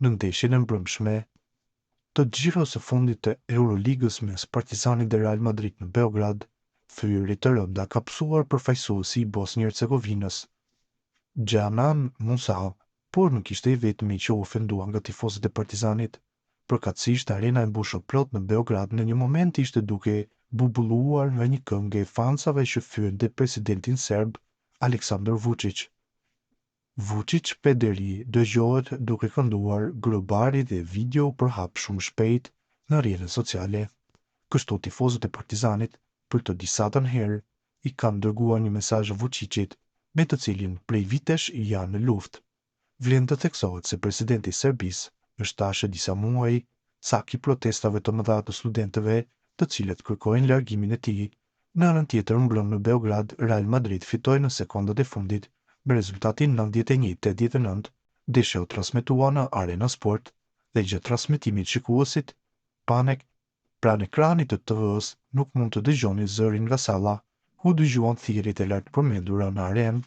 Në ndeshjen e mbrëmshme të xhiros së fundit të Euroligës mes Partizanit dhe Real Madrid në Beograd, fyerje të rënda ka pësuar përfaqësuesi i Bosnjë-Hercegovinës, Džanan Musa, por nuk ishte i vetmi që u ofendua nga tifozët e Partizanit. Përkatësisht arena e mbushur plot në Beograd në një moment ishte duke bubulluar nga një këngë e fansave që fyente presidentin serb Aleksandar Vuçiç. Vuçiç pederi dëgjohet duke kënduar Grobari dhe video u përhap shumë shpejt në rrjetet sociale. Kështu tifozët e Partizanit për të disatën herë i kanë dërguar një mesazh Vuçiçit, me të cilin prej vitesh janë në luftë. Vlen të theksohet se presidenti i Serbisë është tash e disa muaj cak i protestave të mëdha të studentëve, të cilët kërkojnë largimin e tij. Në anën tjetër mbrëmë në Beograd, Real Madrid fitoi në sekondat e fundit me rezultatin 91-89. Ndeshja u transmetua në Arena Sport dhe gjatë transmetimit shikuesit panë pranë ekranit të TV-së nuk mund të dëgjonin zërin nga salla, ku dëgjuan thirrjet e lartpërmendura në arenë.